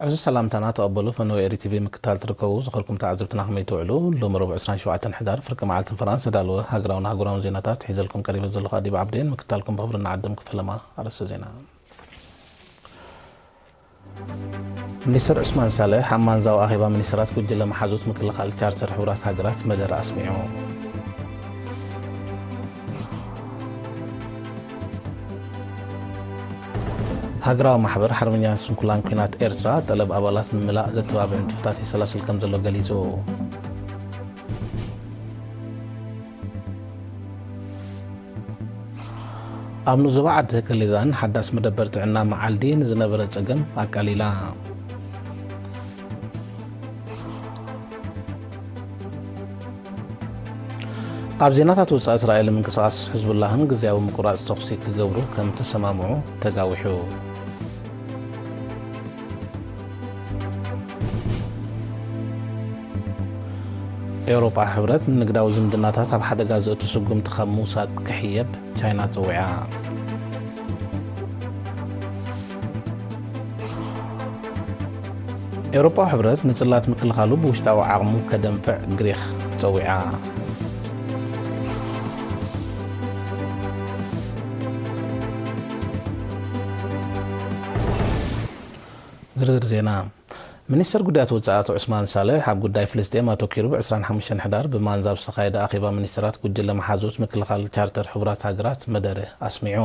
እዚ ሰላምታና ተቐበሉ። ፈነወ ኤሪ ቲቪ ምክታል ትርከቡ ዝኸልኩም ተዓዘብትና ከመይ ትውዕሉ? ሎሚ ረቡዕ ዕስራን ሸውዓተን ሕዳር ፍርቂ መዓልትን ፈራን ዝተዳለወ ሃገራውን ኣህጉራውን ዜናታት ሒዘልኩም ቀሪበ ዘለኹ ኣዲብ ዓብደን። ምክታልኩም ብኽብሪ ንዓድም ክፈለማ። ኣርእስተ ዜና። ሚኒስተር ዑስማን ሳልሕ ኣብ ማንዛው ኣኼባ ሚኒስተራት ጉጅለ መሓዙት ምክልኻል ቻርተር ሕቡራት ሃገራት መደረ ኣስሚዑ። ሃገራዊ ማሕበር ሓርበኛታት ስንኩላን ኲናት ኤርትራ ጠለብ ኣባላት ንምላእ ዘተባብዕ ንጥፈታት የሰላስል ከም ዘሎ ገሊጹ። ኣብ ንዞባ ዓዲ ተከሌዛን ሓዳስ መደበር ጥዕና መዓልዲ ንዝነበረ ጸገም ኣቃሊላ። ኣብ ዜናታት ወጻኢ እስራኤል ምንቅስቓስ ሕዝቡላህን ግዝያዊ ምቁራጽ ተኹሲ ክገብሩ ከም ተሰማምዑ ተጋዊሑ። ኤውሮጳ ሕብረት ንንግዳዊ ዝምድናታት ኣብ ሓደጋ ዘእቱ ስጉምቲ ካብ ምውሳድ ክሕየብ ቻይና ጸዊዓ። ኤውሮጳዊ ሕብረት ንጽላት ምክልኻሉ ብውሽጣዊ ዓቕሙ ከደንፍዕ ግሪኽ ጸዊዓ። ዝርዝር ዜና። ሚኒስተር ጉዳያት ወጻኢ ኣቶ ዑስማን ሳልሕ ኣብ ጉዳይ ፍልስጤም ኣተኪሩ ብ ዕስራን ሓሙሽተን ሕዳር ብማንዛ ዝተኻየደ ኣኼባ ሚኒስተራት ጉጅለ መሓዙት ምክልኻል ቻርተር ሕቡራት ሃገራት መደረ ኣስሚዑ።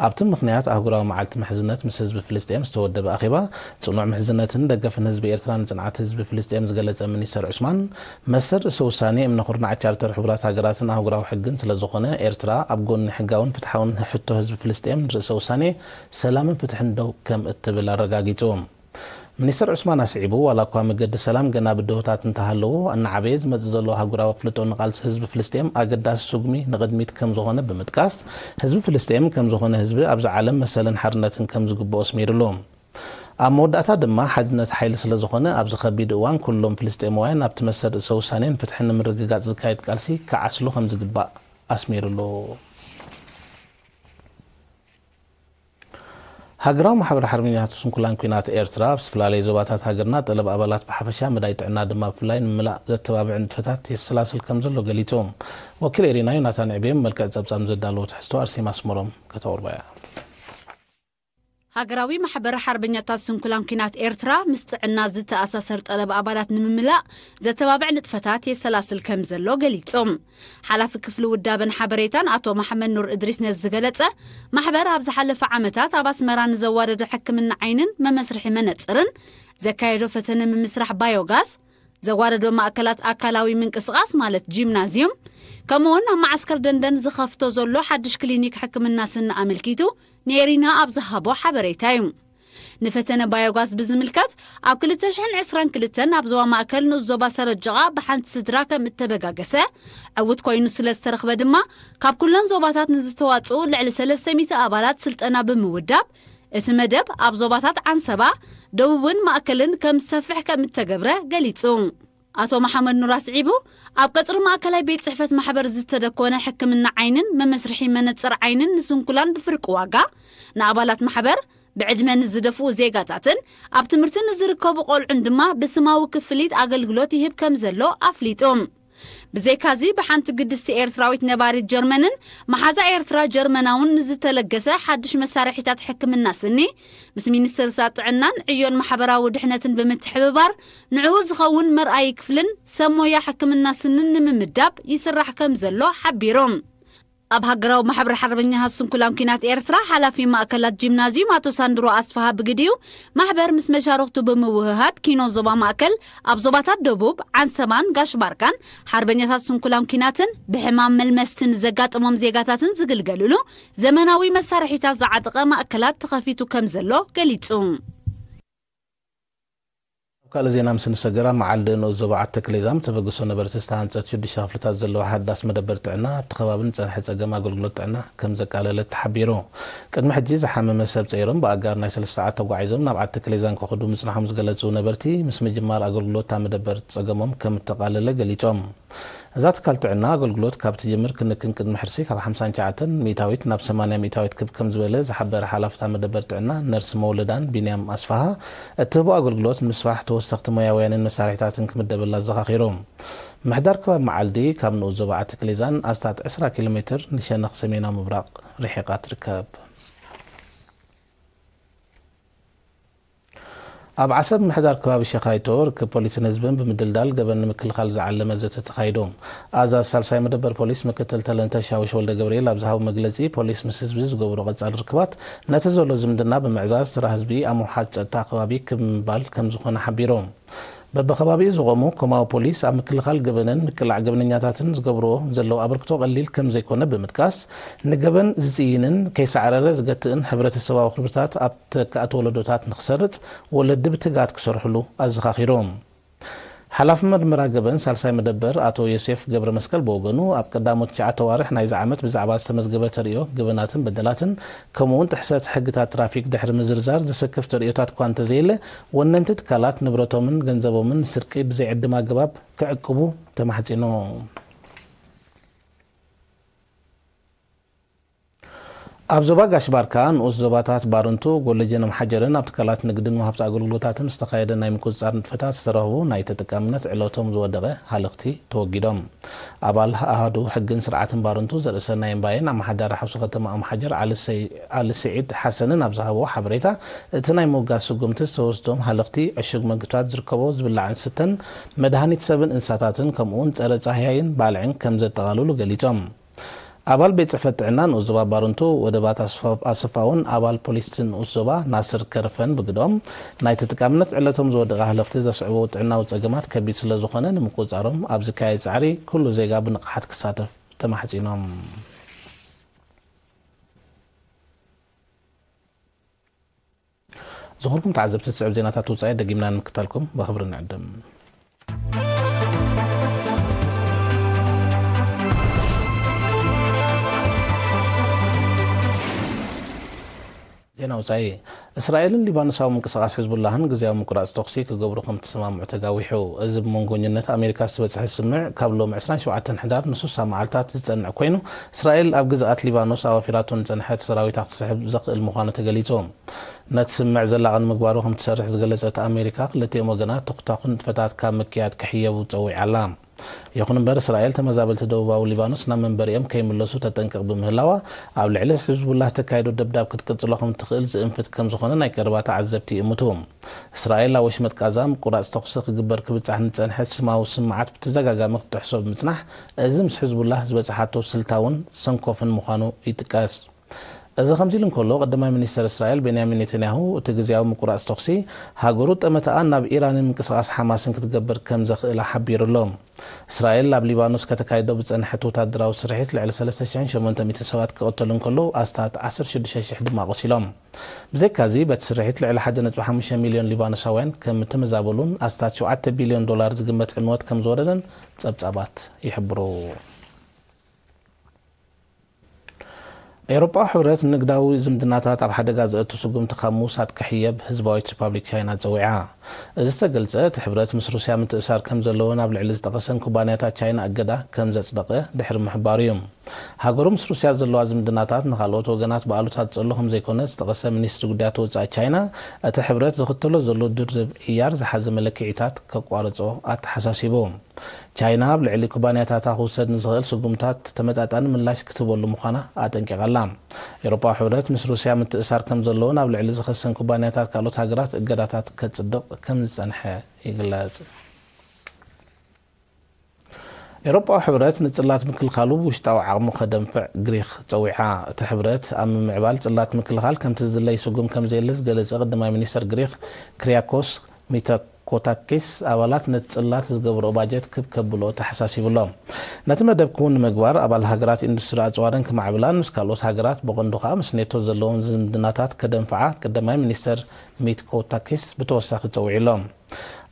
ኣብቲ ምኽንያት ኣህጉራዊ መዓልቲ ምሕዝነት ምስ ህዝቢ ፍልስጤም ዝተወደበ ኣኼባ፣ ጽኑዕ ምሕዝነትን ደገፍን ህዝቢ ኤርትራ ንጽንዓት ህዝቢ ፍልስጤም ዝገለጸ ሚኒስተር ዑስማን፣ መሰል ርእሰ ውሳኔ እምነ ኩርናዕ ቻርተር ሕቡራት ሃገራትን ኣህጉራዊ ሕግን ስለ ዝኾነ፣ ኤርትራ ኣብ ጎኒ ሕጋውን ፍትሓውን ሕቶ ህዝቢ ፍልስጤም ንርእሰ ውሳኔ ሰላምን ፍትሕን ደው ከም እትብል ኣረጋጊጹ። ሚኒስተር ዑስማን ኣስዒቡ፣ ዋላ እኳ መገዲ ሰላም ገና ብድሆታት እንተሃለዎ፣ እናዓበየ ዝመጽእ ዘሎ ኣህጉራዊ ኣፍልጦ ንቓልሲ ህዝቢ ፍልስጤም ኣገዳሲ ስጉሚ ንቕድሚት ከም ዝኾነ ብምጥቃስ፣ ህዝቢ ፍልስጤም ከም ዝኾነ ህዝቢ ኣብዚ ዓለም መሰልን ሓርነትን ከም ዝግብኦ ኣስሚሩሉ። ኣብ መወዳእታ ድማ፣ ሓድነት ሓይሊ ስለ ዝኾነ፣ ኣብዚ ከቢድ እዋን ኩሎም ፍልስጤማውያን ናብቲ መሰል ርእሰ ውሳኔን ፍትሕን ንምርግጋጽ ዝካየድ ቃልሲ ክዓስሉ ከም ዝግባእ ኣስሚሩሉ። ሃገራዊ ማሕበር ሓርበኛታት ስንኩላን ኲናት ኤርትራ ኣብ ዝተፈላለዩ ዞባታት ሃገርና ጠለብ ኣባላት ብሓፈሻ መዳይ ጥዕና ድማ ብፍላይ ንምላእ ዘተባብዕ ንጥፈታት የሰላስል ከም ዘሎ ገሊጹ። ወኪል ኤሪና ዮናታን ዕቤም መልክዕ ጸብጻብ ዘዳለዎ ትሕዝቶ ኣርሴማ ኣስመሮም ከተቕርቦ እያ። ሃገራዊ ማሕበር ሓርበኛታት ስንኩላን ኲናት ኤርትራ ምስ ጥዕና ዝተኣሳሰር ጠለብ ኣባላት ንምምላእ ዘተባብዕ ንጥፈታት የሰላስል ከም ዘሎ ገሊጾም። ሓላፊ ክፍሊ ውዳበን ሓበሬታን ኣቶ መሓመድ ኑር እድሪስ ነዚ ዝገለጸ፣ ማሕበር ኣብ ዝሓለፈ ዓመታት ኣብ ኣስመራ ንዘዋደዶ ሕክምና ዓይንን መመስርሒ መነጽርን፣ ዘካየዶ ፈተነ ምምስራሕ ባዮጋዝ፣ ዘዋደዶ ማእከላት ኣካላዊ ምንቅስቓስ ማለት ጂምናዝዩም፣ ከምኡውን ኣብ መዓስከር ደንደን ዝኸፍቶ ዘሎ ሓድሽ ክሊኒክ ሕክምና ስኒ ኣመልኪቱ ንኤሪና ኣብ ዝሃቦ ሓበሬታ እዩ። ንፈተነ ባዮጋዝ ብዝምልከት፣ ኣብ ክልተ ሽሕን ዕስራን ክልተን ኣብ ዞባ ማእከል ንኡስ ዞባ ሰረጀቓ ብሓንቲ ስድራ ከም እተበጋገሰ፣ ዕዉት ኮይኑ ስለ ዝተረኽበ ድማ፣ ካብ ኩለን ዞባታት ንዝተዋጽኡ ልዕሊ ሰለስተ ሚእቲ ኣባላት ስልጠና ብምውዳብ፣ እቲ መደብ ኣብ ዞባታት ዓንሰባ፣ ደቡብን ማእከልን ከም ዝሰፍሕ ከም እተገብረ ገሊጹ። ኣቶ መሓመድ ኑር ኣስዒቡ፣ ኣብ ቀጽሪ ማእከላይ ቤት ጽሕፈት ማሕበር ዝተደኮነ ሕክምና ዓይንን መመስርሒ መነጽር ዓይንን ንስንኩላን ብፍርቂ ዋጋ ንኣባላት ማሕበር፣ ብዕድመ ንዝደፍኡ ዜጋታትን ኣብ ትምህርቲ ንዝርከቡ ቆልዑን ድማ ብስማዊ ክፍሊት ኣገልግሎት ይህብ ከም ዘሎ ኣፍሊጡ። ብዘይካዚ፣ ብሓንቲ ግድስቲ ኤርትራዊት ነባሪት ጀርመንን መሓዛ ኤርትራ ጀርመናውን ንዝተለገሰ ሓድሽ መሳርሒታት ሕክምና ስኒ፣ ምስ ሚኒስትርታት ጥዕናን ዕዮን ማሕበራዊ ድሕነትን ብምትሕብባር፣ ንዕኡ ዝኸውን መርኣዪ ክፍልን ሰብ ሞያ ሕክምና ስንን ንምምዳብ ይስራሕ ከም ዘሎ ሓቢሮም። ኣብ ሃገራዊ ማሕበር ሓርበኛታት ስንኩላን ኲናት ኤርትራ ሓላፊ ማእከላት ጂምናዝዩም ኣቶ ሳንድሮ ኣስፍሃ ብግዲኡ፣ ማሕበር ምስ መሻርኽቱ ብምውህሃድ ኪኖ ዞባ ማእከል፣ ኣብ ዞባታት ደቡብ፣ ዓንሰባን ጋሽ ባርካን ሓርበኛታት ስንኩላን ኲናትን ብሕማም መልመስትን ዘጋጠሞም ዜጋታትን ዝግልገልሉ ዘመናዊ መሳርሒታት ዝዓጠቐ ማእከላት ተኸፊቱ ከም ዘሎ ገሊጹ። ኣብ ካልእ ዜና ምስ ንሰገር፣ ኣብ መዓልዲ ንኡስ ዞባ ዓዲ ተክሌዛም ተበግሶ ነበርቲ ዝተሃንጸት ሽዱሽተ ክፍልታት ዘለዋ ሓዳስ መደበር ጥዕና ኣብቲ ከባቢ ንጸንሐ ጸገም ኣገልግሎት ጥዕና ከም ዘቃለለት ተሓቢሩ። ቅድሚ ሕጂ ዝሓመመ ሰብ ጸይሮም ብኣጋር ናይ ሰለስተ ሰዓት ተጓዒዞም ናብ ዓዲ ተክሌዛን ክኸዱ ምጽናሖም ዝገለጹ ነበርቲ፣ ምስ ምጅማር ኣገልግሎት እታ መደበር ጸገሞም ከም እተቃለለ ገሊጾም። እዛ ትካል ጥዕና ኣገልግሎት ካብ ትጅምር ክንክን ቅድሚ ሕርሲ ካብ ሓምሳን ትሽዓተን ሚእታዊት ናብ ሰማንያ ሚእታዊት ክብ ከም ዝበለ ዝሓበረ ሓላፍታ መደበር ጥዕና ነርስ መውለዳን ቢንያም ኣስፋሃ፣ እትህቦ ኣገልግሎት ንምስፋሕ ተወሰኽቲ ሞያውያንን መሳርሒታትን ክምደበላ ኣዘኻኺሩ። ምሕዳር ከባቢ መዓልዲ ካብ ንኡስ ዞባ ዓቲ ክሊዛን ኣስታት ዕስራ ኪሎ ሜትር ንሸነኽ ሰሜናዊ ምብራቕ ርሒቓ ትርከብ። ኣብ ዓሰብ ምሕዳር ከባቢ ሸኻይቶ ርክብ ፖሊስን ህዝብን ብምድልዳል ገበን ንምክልኻል ዝዓለመ ዘተ ተኻይዱ። ኣዛዝ ሳልሳይ መደበር ፖሊስ ምክትል ተለንተ ሻውሽ ወልደ ገብርኤል ኣብ ዝሃቦ መግለጺ፣ ፖሊስ ምስ ህዝቢ ዝገብሮ ቀጻሊ ርክባት ነቲ ዘሎ ዝምድና ብምዕዛዝ ስራ ህዝቢ ኣብ ምውሓድ ጸጥታ ከባቢ ክብ ምባል ከም ዝኾነ ሓቢሩ። በብኸባቢኡ ዝቖሙ ኮማዊ ፖሊስ ኣብ ምክልኻል ገበንን ምቅላዕ ገበነኛታትን ዝገብርዎ ዘለዉ ኣበርክቶ ቀሊል ከም ዘይኮነ ብምጥቃስ፣ ንገበን ዝጽይንን ከይሳዕረረ ዝገትእን ሕብረተሰባዊ ክብርታት ኣብ ተካእቲ ወለዶታት ንኽሰርጽ ወለዲ ብትግኣት ክሰርሕሉ ኣዘኻኺሩ። ሓላፊ መርመራ ገበን ሳልሳይ መደበር ኣቶ ዮሴፍ ገብረ መስቀል ብወገኑ፣ ኣብ ቀዳሞት ትሽዓተ ኣዋርሕ ናይዚ ዓመት ብዛዕባ ዝተመዝገበ ተርእዮ ገበናትን በደላትን ከምኡውን ጥሕሰት ሕግታት ትራፊክ ድሕሪ ምዝርዛር ዘሰክፍ ተርእዮታት እኳ እንተዘየለ፣ ወነንቲ ትካላት ንብረቶምን ገንዘቦምን ንስርቂ ብዘይዕድም ኣገባብ ክዕቅቡ ተማሕጺኑ። ኣብ ዞባ ጋሽ ባርካ ንኡስ ዞባታት ባርንቱ፣ ጎለጀን ኣምሓጀርን ኣብ ትካላት ንግድን ወሃብቲ ኣገልግሎታትን ዝተኻየደ ናይ ምቁጽጻር ንጥፈታት ዝተረኽቡ ናይ ተጠቃምነት ዕለቶም ዝወደቐ ሃለኽቲ ተወጊዶም። ኣባል ኣሃዱ ሕግን ስርዓትን ባርንቱ ዘርእሰናይ እምባየን ኣመሓዳሪ ሓውሲ ከተማ ኣምሓጀር ዓሊ ሰይ-፣ ዓሊ ስዒድ ሓሰንን ኣብ ዝሃብዎ ሓበሬታ፣ እቲ ናይ ምውጋድ ስጉምቲ ዝተወስዶም ሃለኽቲ ዕሹግ መግብታት ዝርከቦ ዝብላዕን ስተን፣ መድሃኒት ሰብን እንስሳታትን ከምኡውን ጸረ ጻህያይን ባልዕን ከም ዘጠቓልሉ ገሊጾም። ኣባል ቤት ጽሕፈት ጥዕና ንኡስ ዞባ ባርንቱ ወደባት ኣስፋ-፣ ኣሰፋውን ኣባል ፖሊስ ንኡስ ዞባ ናስር ከርፈን ብግደኦም፣ ናይ ተጠቃምነት ዕለቶም ዝወደቐ ሃለኽቲ ዘስዕቦ ጥዕናዊ ጸገማት ከቢድ ስለ ዝኾነ ንምቁጽጻሮም ኣብ ዝካየድ ጻዕሪ ኩሉ ዜጋ ብንቕሓት ክሳተፍ ተማሕጺኖም። ዝኸበርኩም ተዓዘብቲ፣ ዝስዕብ ዜናታት ውጻኢ ደጊምና ንምክታልኩም ብኽብሪ ንዕድም። ዜና ውጻኢ። እስራኤልን ሊባኖሳዊ ምንቅስቓስ ሕዝቡላህን ግዝያዊ ምቁራጽ ተኹሲ ክገብሩ ከም እተሰማምዑ ተጋዊሑ። እዚ ብመንጎኝነት ኣሜሪካ ዝተበጽሐ ስምምዕ ካብ ሎም ዕስራን ሸውዓተን ሕዳር ንስሳ መዓልታት ዝጸንዕ ኮይኑ፣ እስራኤል ኣብ ግዝኣት ሊባኖስ ኣዋፊራቶ ንጸንሐት ሰራዊታ ክትስሕብ ዘኽእል ምዃኑ ተገሊጹ። ነቲ ስምምዕ ዘላቒ ንምግባሩ ከም ትሰርሕ ዝገለጸት ኣሜሪካ፣ ክልቲኦም ወገናት ተኹታኹ ንጥፈታት ካብ ምክያድ ክሕየቡ ጸዊዓ ኣላ። ይኹን እምበር፣ እስራኤል ተመዛበልቲ ደቡባዊ ሊባኖስ ናብ መንበሪኦም ከይምለሱ ተጠንቅቕ ብምህላዋ፣ ኣብ ልዕሊ ሕዝቡላህ ተካይዶ ደብዳብ ክትቅጽሎ ከም ትኽእል ዝእንፍት ከም ዝኾነ ናይ ቀረባ ተዓዘብቲ ይእምቱ። እስራኤል ኣብ ወሽመጥ ቃዛ ምቁራጽ ተኹሲ ክግበር ክብጻሕ ንጸንሐ ስማዊ ስምምዓት ብተደጋጋሚ ክትጥሕሶ ብምጽናሕ፣ እዚ ምስ ሕዝቡላህ ዝበጽሓቶ ስልታውን ሰንኮፍን ምዃኑ ይጥቀስ። እዚ ከምዚ ኢሉ እንከሎ፣ ቀዳማይ ሚኒስተር እስራኤል ቤንያሚን ኔታንያሁ፣ እቲ ግዝያዊ ምቁራጽ ተኹሲ ሃገሩ ጠመተኣ ናብ ኢራንን ምንቅስቓስ ሓማስን ክትገብር ከም ዘኽእላ ሓቢሩ ኣሎ። እስራኤል ኣብ ሊባኖስ ከተካይዶ ብጸንሐት ወታደራዊ ስርሒት ልዕሊ ሰለስተ ሽሕን ሸሞንተ ሚእትን ሰባት ክቕተሉ እንከለዉ፣ ኣስታት ዓሰርተ ሽዱሽተ ሽሕ ድማ ቆሲሎም። ብዘይካዚ፣ በቲ ስርሒት ልዕሊ ሓደ ነጥቢ ሓሙሽተ ሚልዮን ሊባኖሳውያን ከም እተመዛበሉን ኣስታት ሸውዓተ ቢልዮን ዶላር ዝግመት ዕንወት ከም ዝወረደን ጸብጻባት ይሕብሩ። ኤውሮጳዊ ሕብረት ንግዳዊ ዝምድናታት ኣብ ሓደጋ ዘእቱ ስጉምቲ ካብ ምውሳድ ክሕየብ ህዝባዊት ሪፓብሊክ ቻይና ጸዊዓ። እዚ ዝተገልጸ፣ እቲ ሕብረት ምስ ሩስያ ምትእሳር ከም ዘለዎን ኣብ ልዕሊ ዝጠቐሰን ኩባንያታት ቻይና እገዳ ከም ዘጽደቐ ድሕሪ ምሕባሩ እዩ። ሃገሩ ምስ ሩስያ ዘለዋ ዝምድናታት ንኻልኦት ወገናት ብኣሉታ ዝጸሎ ከም ዘይኮነ ዝጠቐሰ ሚኒስትሪ ጉዳያት ወጻኢ ቻይና፣ እቲ ሕብረት ዝኽተሎ ዘሎ ድርብ ዕያር ዝሓዘ መለክዒታት ከቋርጾ ኣተሓሳሲቡ። ቻይና ኣብ ልዕሊ ኩባንያታታ ክውሰድ ንዝኽእል ስጉምታት ተመጣጣኒ ምላሽ ክትህበሉ ምዃና ኣጠንቂቓ ኣላ። ኤውሮጳዊ ሕብረት ምስ ሩስያ ምትእሳር ከም ዘለዎን ኣብ ልዕሊ ዝኸሰን ኩባንያታት ካልኦት ሃገራት እገዳታት ከጽድቕ ከም ዝጸንሐ ይግለጽ። ኤውሮጳዊ ሕብረት ንጽላት ምክልኻሉ ውሽጣዊ ዓቕሙ ከደንፍዕ ግሪኽ ጸዊዓ። እቲ ሕብረት ኣብ ምምዕባል ጽላት ምክልኻል ከምቲ ዝድለ ይስጉም ከም ዘየለ ዝገለጸ ቀዳማይ ሚኒስተር ግሪኽ ክሪያኮስ ሚቶኮታኪስ፣ ኣባላት ነቲ ጽላት ዝገብርኦ ባጀት ክብ ከብልኦ ተሓሳሲቡ ኣሎ። ነቲ መደብ ክውን ንምግባር፣ ኣባል ሃገራት ኢንዱስትሪ ኣጽዋርን ክማዕብላን፣ ምስ ካልኦት ሃገራት፣ ብቐንዱ ከኣ ምስ ኔቶ ዘለዎም ዝምድናታት ከደንፍዓ ቀዳማይ ሚኒስተር ሚትኮታኪስ ብተወሳኺ ጸዊዑ ኣሎ።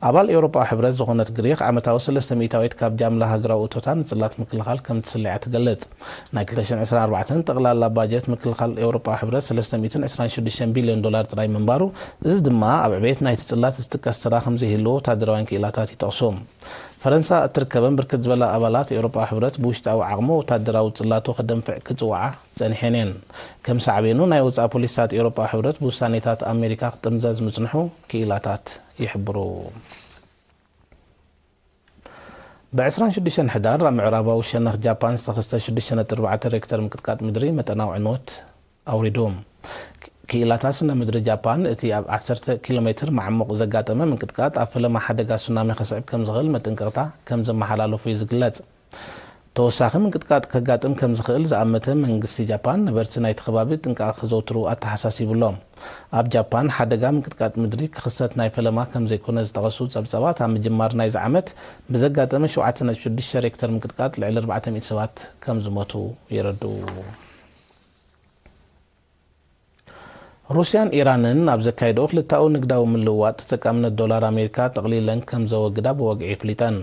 ኣባል ኤውሮጳዊ ሕብረት ዝኾነት ግሪኽ፣ ዓመታዊ ሰለስተ ሚእታዊት ካብ ጃምላ ሃገራዊ እቶታ ንጽላት ምክልኻል ከም ትስለ እያ ትገልጽ። ናይ ክልተ ሽሕን ዕስራን ኣርባዕተን ጠቕላላ ባጀት ምክልኻል ኤውሮጳዊ ሕብረት ሰለስተ ሚእትን ዕስራን ሽዱሽተን ቢልዮን ዶላር ጥራይ ምንባሩ፣ እዚ ድማ ኣብ ዕቤት ናይቲ ጽላት ዝጥቀስ ተራ ከም ዘይህልዎ ወታደራውያን ክኢላታት ይጠቕሱ። ፈረንሳ እትርከበን ብርክት ዝበላ ኣባላት ኤውሮጳዊ ሕብረት ብውሽጣዊ ዓቕሙ ወታደራዊ ጽላቱ ከደንፍዕ ክጽውዓ ጸኒሐን እየን። ከም ሳዕቤኑ ናይ ወጻኢ ፖሊሲታት ኤውሮጳዊ ሕብረት ብውሳኔታት ኣሜሪካ ክጥምዘዝ ምጽንሑ ክኢላታት ይሕብሩ። ብ ዕስራን ሽዱሽተን ሕዳር ኣብ ምዕራባዊ ሸነኽ ጃፓን ዝተኸስተ ሽዱሽተ ነጥቢ ኣርባዕተ ሬክተር ምንቅጥቃጥ ምድሪ መጠናዊ ዕንወት ኣውሪዱ። ክኢላታት ስነ ምድሪ ጃፓን እቲ ኣብ ዓሰርተ ኪሎ ሜትር ማዕሙቕ ዘጋጠመ ምንቅጥቃጥ ኣብ ፈለማ ሓደጋ ሱናሚ ከስዕብ ከም ዝኽእል መጠንቀቕታ ከም ዘመሓላለፉ እዩ ዝግለጽ። ተወሳኺ ምንቅጥቃጥ ከጋጥም ከም ዝኽእል ዝኣመተ መንግስቲ ጃፓን ነበርቲ ናይቲ ከባቢ ጥንቃቐ ከዘውትሩ ኣተሓሳሲቡ ኣሎ። ኣብ ጃፓን ሓደጋ ምንቅጥቃጥ ምድሪ ክኽሰት ናይ ፈለማ ከም ዘይኮነ ዝጠቐሱ ጸብጻባት ኣብ ምጅማር ናይዚ ዓመት ብዘጋጠመ ሸውዓተ ነጥቢ ሽዱሽተ ሬክተር ምንቅጥቃጥ ልዕሊ ኣርባዕተ ሚእቲ ሰባት ከም ዝሞቱ የረድኡ። ሩስያን ኢራንን ኣብ ዘካየድኦ ክልተኣዊ ንግዳዊ ምልውዋጥ ተጠቃምነት ዶላር ኣሜሪካ ጠቕሊለን ከም ዘወግዳ ብወግዒ ኣፍሊጠን።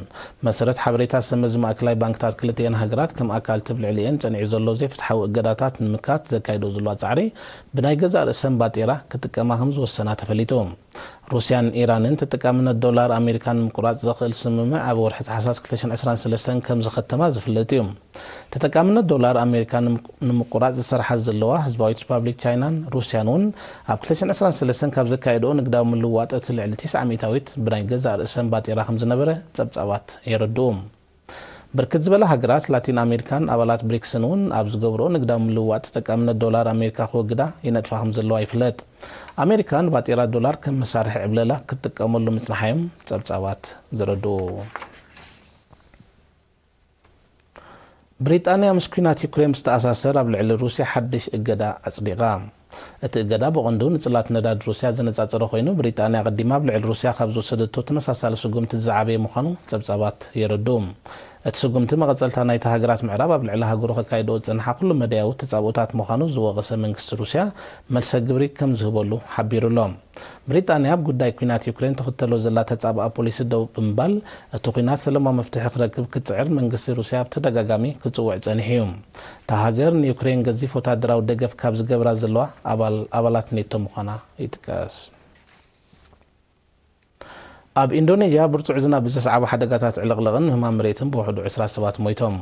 መሰረት ሓበሬታ ሰመዚ ማእከላይ ባንክታት ክልቲኤን ሃገራት ከም ኣካል እቲ ኣብ ልዕሊኤን ጸኒዑ ዘሎ ዘይፍትሓዊ እገዳታት ንምክታት ዘካየድኦ ዘለዋ ጻዕሪ ብናይ ገዛእ ርእሰን ባጤራ ክጥቀማ ከም ዝወሰና ተፈሊጡ። ሩስያን ኢራንን ተጠቃምነት ዶላር ኣሜሪካ ንምቁራጽ ዘኽእል ስምምዕ ኣብ ወርሒ ታሕሳስ ክልተ ሽሕን ዕስራን ሰለስተን ከም ዝኸተማ ዝፍለጥ እዩ። ተጠቃምነት ዶላር ኣሜሪካ ንምቁራጽ ዝሰርሓ ዘለዋ ህዝባዊት ሪፓብሊክ ቻይናን ሩስያን እውን ኣብ ክልተ ሽሕን ዕስራን ሰለስተን ካብ ዘካየድኦ ንግዳዊ ምልውዋጥ እቲ ልዕሊ ተስዓ ሚእታዊት ብናይ ገዛእ ርእሰን ባጤራ ከም ዝነበረ ጸብጻባት የረድኡ። ብርክት ዝበላ ሃገራት ላቲን ኣሜሪካን ኣባላት ብሪክስን እውን ኣብ ዝገብርኦ ንግዳዊ ምልውዋጥ ተጠቃምነት ዶላር ኣሜሪካ ክወግዳ ይነጥፋ ከም ዘለዋ ይፍለጥ። ኣሜሪካ ንባጤራ ዶላር ከም መሳርሒ ዕብለላ ክትጥቀመሉ ምጽንሓ እዮም ጸብጻባት ዘረድኡ። ብሪጣንያ ምስ ኲናት ዩክሬን ዝተኣሳሰር ኣብ ልዕሊ ሩስያ ሓድሽ እገዳ ኣጽዲቓ። እቲ እገዳ ብቐንዱ ንጽላት ነዳዲ ሩስያ ዘነጻጸረ ኮይኑ፣ ብሪጣንያ ኣቐዲማ ኣብ ልዕሊ ሩስያ ካብ ዝወሰደቶ ተመሳሳሊ ስጉምቲ ዝዓበየ ምዃኑ ጸብጻባት የረድኡ። እቲ ስጉምቲ መቐጸልታ ናይቲ ሃገራት ምዕራብ ኣብ ልዕሊ ሃገሩ ከካይድኦ ዝጸንሓ ኩሉ መዳያዊ ተጻብኦታት ምዃኑ ዝወቐሰ መንግስቲ ሩስያ፣ መልሰ ግብሪ ከም ዝህበሉ ሓቢሩ ኣሎ። ብሪጣንያ ኣብ ጉዳይ ኲናት ዩክሬን ትኽተሎ ዘላ ተጻብኣ ፖሊሲ ደው ብምባል፣ እቲ ኲናት ሰላማዊ መፍትሒ ክረክብ ክትጽዕር መንግስቲ ሩስያ ብተደጋጋሚ ክጽውዕ ጸኒሑ እዩ። እታ ሃገር ንዩክሬን ገዚፍ ወታደራዊ ደገፍ ካብ ዝገብራ ዘለዋ ኣባል-፣ ኣባላት ኔቶ ምዃና ይጥቀስ። ኣብ ኢንዶኔዥያ ብርቱዕ ዝናብ ብዘስዓቦ ሓደጋታት ዕልቕልቕን ምህማም መሬትን ብውሕዱ ዕስራ ሰባት ሞይቶም።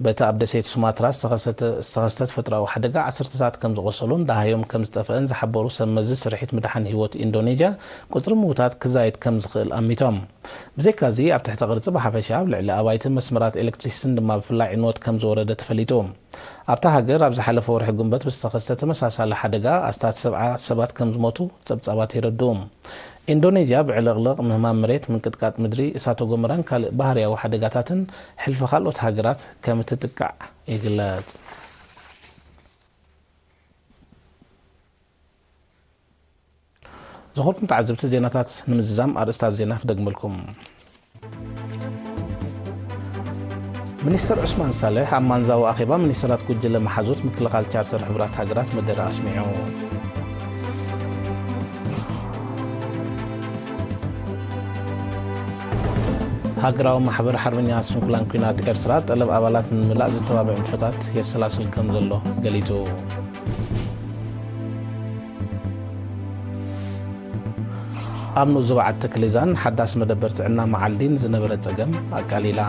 በቲ ኣብ ደሴት ሱማትራ ዝተኸሰተ-፣ ዝተኸስተ ተፈጥሮኣዊ ሓደጋ ዓሰርተታት ከም ዝቖሰሉን ደሃዮም ከም ዝጠፍአን ዝሓበሩ ሰብ መዚ ስርሒት ምድሓን ህይወት ኢንዶኔዥያ፣ ቁጽሪ ምዉታት ክዛይድ ከም ዝኽእል ኣሚቶም። ብዘይካዚ፣ ኣብ ትሕቲ ቅርጺ ብሓፈሻ ኣብ ልዕሊ ኣባይትን መስመራት ኤሌክትሪሲቲን ድማ ብፍላይ ዕንወት ከም ዝወረደ ተፈሊጡ። ኣብታ ሃገር ኣብ ዝሓለፈ ወርሒ ጉንበት ብዝተኸስተ ተመሳሳሊ ሓደጋ ኣስታት ሰብዓ ሰባት ከም ዝሞቱ ጸብጻባት የረድኡ። ኢንዶኔዥያ ብዕልቕልቕ፣ ምህማም መሬት፣ ምንቅጥቃጥ ምድሪ፣ እሳተ ጎመራን ካልእ ባህርያዊ ሓደጋታትን ሕልፊ ካልኦት ሃገራት ከም እትጥቃዕ ይግለጽ። ዝኸበርኩም ተዓዘብቲ፣ ዜናታት ንምዝዛም ኣርእስታት ዜና ክደግመልኩም። ሚኒስተር ዑስማን ሳልሕ ኣብ ማንዛዊ ኣኼባ ሚኒስተራት ጉጅለ መሓዙት ምክልኻል ቻርተር ሕቡራት ሃገራት መደረ ኣስሚዑ። ሃገራዊ ማሕበር ሓርበኛታት ስንኩላን ኲናት ኤርትራ ጠለብ ኣባላት ንምምላእ ዝተባብዕ ንጥፈታት የሰላስል ከም ዘሎ ገሊጹ። ኣብ ንኡስ ዞባ ዓዲ ተክሌዛን ሓዳስ መደበር ጥዕና መዓልዲን ዝነበረ ጸገም ኣቃሊላ።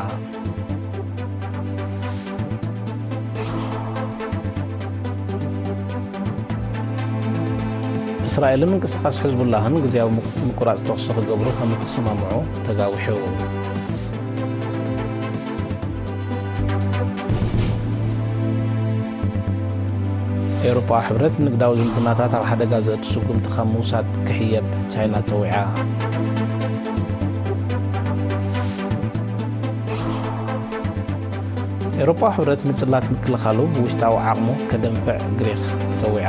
እስራኤልን ምንቅስቓስ ሕዝቡላህን ግዝያዊ ምቁራጽ ተኹሲ ክገብሩ ከም እተሰማምዑ ተጋዊሑ። ኤውሮጳዊ ሕብረት ንግዳዊ ዝምድናታት ኣብ ሓደጋ ዘእቱ ስጉምቲ ካብ ምውሳድ ክሕየብ ቻይና ጸዊዓ። ኤውሮጳዊ ሕብረት ንጽላት ምክልኻሉ ብውሽጣዊ ዓቕሙ ከደንፍዕ ግሪኽ ጸዊዓ።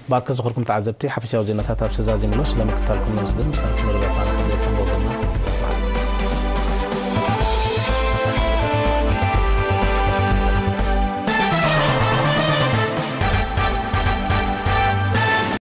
ባርከ ዝኸርኩም ተዓዘብቲ፣ ሓፈሻዊ ዜናታት ኣብ ሰዛዚምሎ ስለምክታልኩም ነመስግን። ምስታንኩም መደባትና